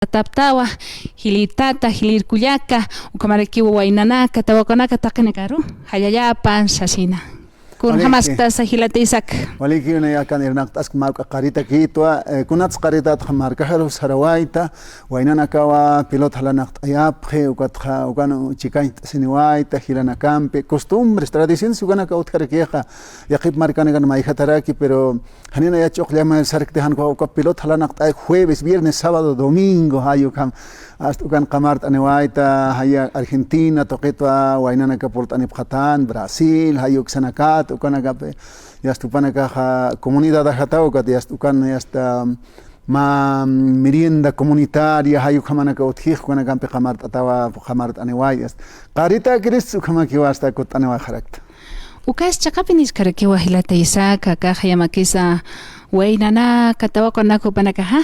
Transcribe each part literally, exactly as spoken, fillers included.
Taptawa, jilïr tata, jilïr kullaka, ukhamarakiw waynanaka, tawakunaka taqinakaru jallallapan sasina. Waliki. Kunjamaskta, jilata Isaac. Waliki, naya akan irnaqt'ask mä juk'a qaritakïtwa, eh, kunats qaritatxa markaxaru sarawayta, waynanakawa pelota jalanaqt'ayapxi, ukatxa ukan chikañcht'asiniwayta, jilanakampi, costumbres, tradiciones ukanaka utjarakixa, yaqhip markanakan mayjataraki, pero janina yach'uq llama sarkti jan uka pelota jalanaqt'ay jueves, viernes, sábado, domingo, jay ukham, hasta ukan qamart'aniwayta, jaya Argentina, tuqitwa waynanaka purt'anipxatan, Brasil, jay uksanakat, ukanakapi, yasta jupanakaxa comunidad ajataw, ukat yasta ukan, yasta, mä merienda comunitaria, jay ukhamanaka utjix, ukanakampi qamart'atawa, qamart'aniway, yasta. Qaritakirist ukhamakiwa hasta kutt'aniwaxarakta. Ukas chiqapi niskarakiwa jilata Isaac, akaxa yamakisa waynanaka, tawakunaka jupanakaxa,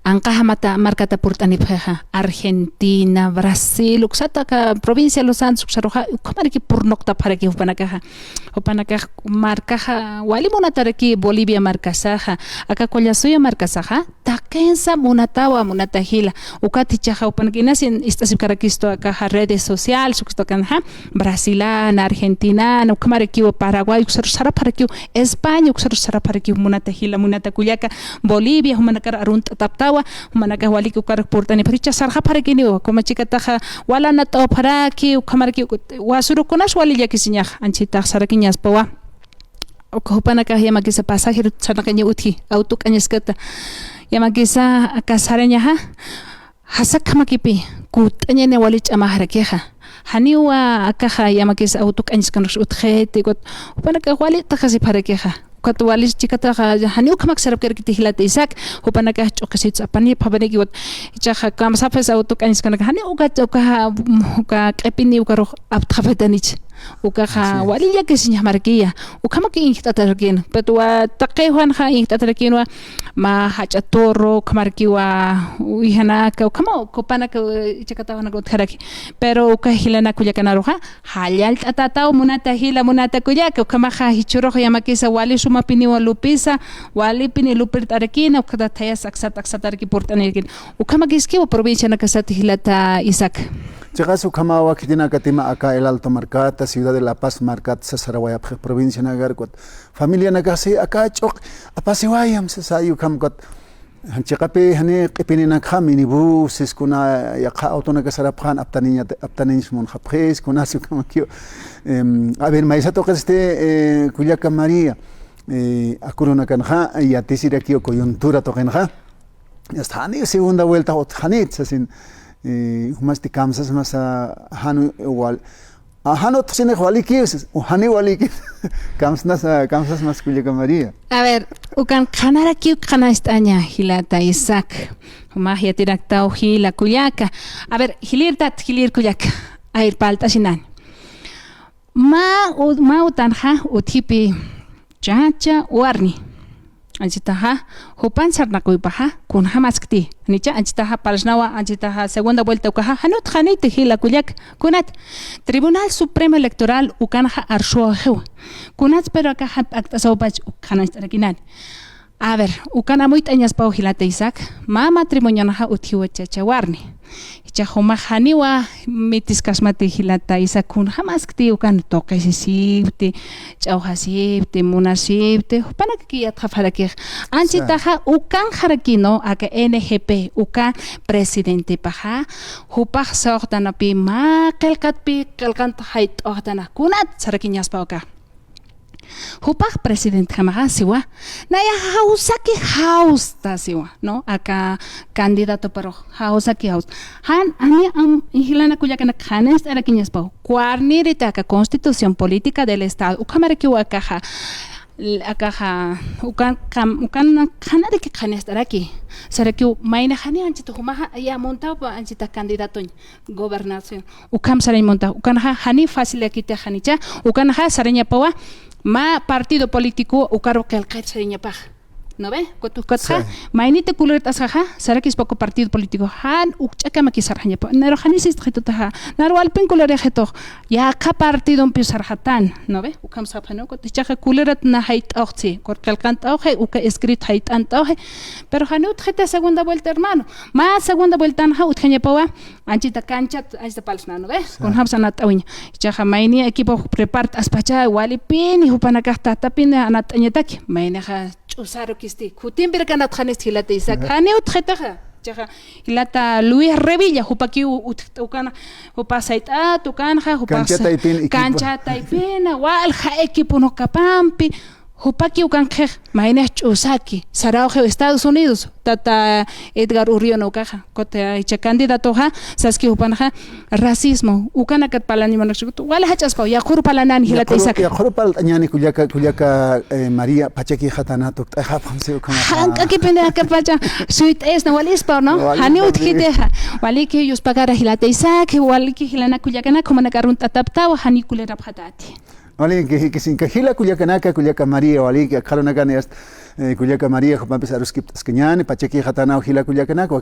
anqaxa mata, markata purt'anipxixa, Argentina, Brasil, uksata aka provincia Los Santos uksaruxa, ukhamaraki purnuqtapxaraki jupanakaxa. Jupanakax markaxa wali munataraki Bolivia markasaxa, aka Collasuyo markasaxa, taqinsa munatawa, munata jila. Ukat jichhaxa jupanakax inas ist'asipkarakistu akaxa redes sociales, ukstukanxa, Brasilana, Argentinana, ukhamarakiw Paraguay, uksarus sarapxarakiw, España, uksarus sarapxarakiw, munata jila, munata kullaka, Bolivia, jumanakar arunt'ataptawa, jumanakax waliki ukar purt'anipxi, jichhax sarxapxarakiniwa, como chikataxa, walanat'apxaraki, ukhamaraki, wasürux kunas wali llakisiñaxa, anchitax sarakiñaspawa. Uka jupanakax yamakisa pasajero sarnaqaña utji, auto k'añaskata. Yamakisa aka sarañaxa, jasakjamakipi, kutt'añani wali ch'amaxarakixa. Janiwa akaxa yamakisa auto k'añaskanux utjxiti, ukat jupanakax wali taqasipxarakixa. Ukat wali chikataxa, janiw ukhamak sarapkarakiti jilata Isaac, jupanakax ch'uqisits apanipxapaniki, ukat jichhaxa kamsapxis auto k'añaskanaka, janiw uka, ukaxa, uka q'ipini ukarux aptxapxatanich. Ukaxa wali llakisiñaxmarakiya. Ukhamak injt'atarakïn. Pero wa taqi jupanxa injt'atarakïnwa, mä jach'a toro, ukhamarakiwa wijanaka, ukhama jupanaka, eh, chikatawanaka utjaraki. Pero uka jilanak kullakanaruxa, jallallt'atataw munata jila, munata kullaka, ukhamaxa jichhürux yamakisa wali sumapiniwa lupisa, walipini lupirt'arakïna, ukhata thayas aksat, aksataraki purt'anirakin. Ukhamakiskiwa provincianakasat jilata Isaac. Chiqas ukhamawa khitinakatima aka El Alto markata, ciudad de La Paz markata sasarawayapxi provincianakar, ukat familianakasi aka ch'uq apasiwayam sasay ukham, ukat chiqapi jani q'ipininakxa minibuses, kuna yaqha autonaka sarapxän aptaniñat, aptaniñs munxapxis, kunasi ukhamakiw. Em, a ver, maysa tuqisti, eh, kullaka María, eh, akurunakanxa yatisirakiw coyuntura tuqinxa. Hasta jani segunda vuelta utjxanit sasin, eh, jumasti kamsasmasa jan wal, a, jan utjsinix walikiw sas, o jani walikiw. Kamsnasa, kamsasmas kullaka María. A ver, ukan qhanarakiw qhanañcht'aña jilata Isaac. Jumax yatiraktaw jila kullaka. A ver, jilïr tat, jilïr kullaka. A ver, parlt'asinan. Mä u-, mä utanxa utjipi chacha warni. Anchitaxa, jupan sarnaquypaxa, kunjamaskti. Janicha, anchitaxa, parlsnawa, anchitaxa, segunda vuelta ukaxa, jan utjxaniti jila kullaka, kunat, Tribunal Supremo Electoral ukanxa arsuwaxiwa. Kunats, pero akaxa p'akt'asawpach qhanañcht'arakinani. A ver, ukan amuyt'añaspaw jilata Isaac, mä matrimonionxa utjiwa chacha warni. Jichhax jumax janiwa mitiskasmati jilata Isaac, kunjamaskti ukan tuqisisipti, ch'awjasipti, munasipti, jupanakaki yatxapxarakix. Anchitaxa ukanxaraki, ¿no? Aka N G P, uka presidentepaxa, jupax sawxtanapï mä qillqatpï, qillqant jayt'awxtana, kunat sarakiñaspaw aka. Jupax presidentjamaxa siwa, nayax jawsaki jawsta siwa, ¿no? Aka candidatoparux jawsaki jawsta. Jan, jani am, jilana kullakanak qhanañcht'arakiñaspaw. Kuarniriti aka Constitución Política del Estado. Ukhamarakiw akaxa, akaxa, ukan, kam, ukan qhanaraki qhanañcht'araki. Sarakiw mayni jani anchita jumaxa, ya montawpa anchita candidatoñ gobernación. Ukham sarañ munta, ukanxa jani fácilakiti janicha, ukanxa sarañapawa, mä partido político ukaru qillqat sarañapax. ¿No ve? Kut-, kutxa, sí, mayniti kulirat'asxaxa, sarakispa uka partido político, jan ukch'akamakisarxañapa. Naru janis istxitutaxa, naru walpin kulirixitux, yaqha partidompi sarxatan, ¿no ve? Ukham sapxanu, kut ichaxa kulirat na jayt'awxtsi, kut qillqant'awxi, uka escrito jayt'ant'awxi, pero jani utjita segunda vuelta, hermano. Mä segunda vueltanxa utjañapawa, anchita kanchat, anchita palsna, ¿no ve? Sí. Kunjamsa anat'awiña. Ichaxa mayni equipo prepart'aspacha, walipini, jupanakax tatapini anat'añataki, maynixa ch'usarukisti, kutimpir kanatxanisti jilata Isaac. Ajá. Jani utjitaxa. Chaxa, jilata Luis Revilla, jupakiw utjt'ukana, jupa sayt'at ukanxa, jupa kancha sa-, taypin equipo. Kancha taypina, walja equipo nukapampi, jupakiw kanxix, maynix ch'usaki, sarawxiw Estados Unidos, tata Edgar Urrión ukaxa, kut, eh, icha candidatoxa, saski jupanxa, racismo, ukanakat parlani munakchukut, wali jach'aspaw, yaqhuru parlanani jilata Isaac. Yaqhuru parlt'añani kullaka, kullaka, eh, María, pachakixatana tukt'ayxapxam si ukhama. Jank'akipini akapacha, suyt'ayasna walispaw, ¿no? Wali jani utjitixa, waliki yuspagara jilata Isaac, waliki jilanak kullakanaka, jumanaka arunt'ataptawa, jani kulirapxatati. Waliki, kisinka jila kullakanaka, kullaka María, waliki, akxarunakan yast, eh, kullaka María, jupampis aruskipt'askañani, pachakixatanaw jila kullakanaka,